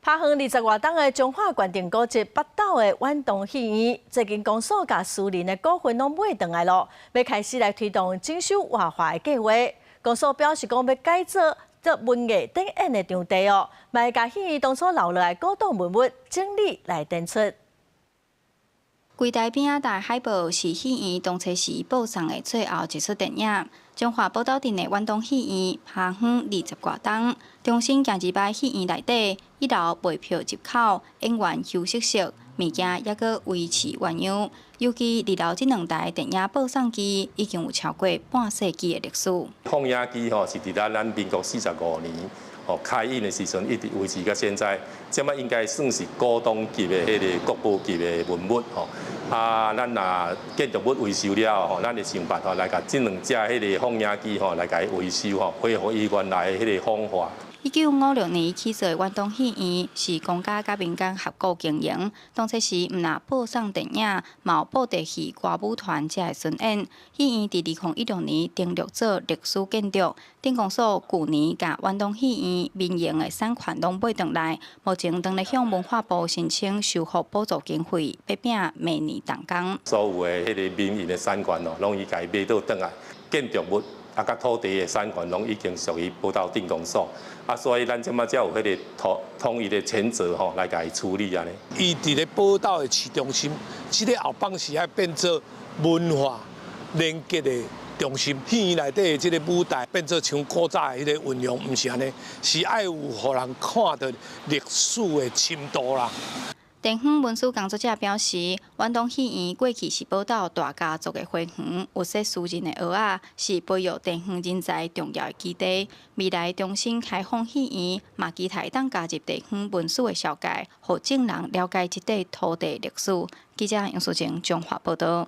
拍遠20外冬的彰化縣定古蹟北斗的遠東戲院，最近公所共私人的股份攏買轉來囉，欲開始來推動整修活化的計畫。公所表示講欲改造做文藝展演的場地哦，嘛會共戲院當初留落來古董文物整理來展出。櫃台邊仔大海報是戲院當初時播送的最後一齣電影。彰化寶斗鎮的遠東戲院，拍遠20外冬，重新行入來戲院內底，一樓賣票入口，演員休息室，物件猶閣維持原樣。尤其二樓這兩台電影播送機，已經有超過半世紀的歷史。放映機吼是佇咱民國45年吼開映的時陣，一直維持到現在，這擺應該算是古董級的彼个國寶級的文物吼。啊，咱若建築物維修了後，咱會想辦法來共這兩隻彼个放映機吼來共伊維修吼，恢復伊原來的彼个風華。1956年起造的遠東戲院是公家佮民間合股經營，當初時毋但播送電影，嘛有布袋戲、歌舞團遮的巡演。戲院佇2016年登錄做歷史建築，鎮公所舊年共遠東戲院民營的產權攏買轉來，目前正咧向文化部申請修復補助經費，欲拼明年動工。所有的彼个民營的產權哦，攏已共伊買倒轉來，建築物啊，佮土地的產權攏已經屬於寶斗鎮公所，啊，所以咱這擺才有彼个統統一的權責吼，來共伊處理按呢。伊佇咧寶斗的市中心，這个後放是愛變做文化連結的中心。戲院內底的這个舞台變做像古早的彼个運用，毋是按呢，是愛有予人看著歷史的深度啦。地方文史工作者表示，遠東戲院過去是寶斗大家族的花園，有設私人的蚵仔，是培育地方人才重要的基地。未來重新開放戲院，嘛期待當加入地方文史的紹介，予眾人了解這塊土地歷史。記者楊淑靜彰化報導。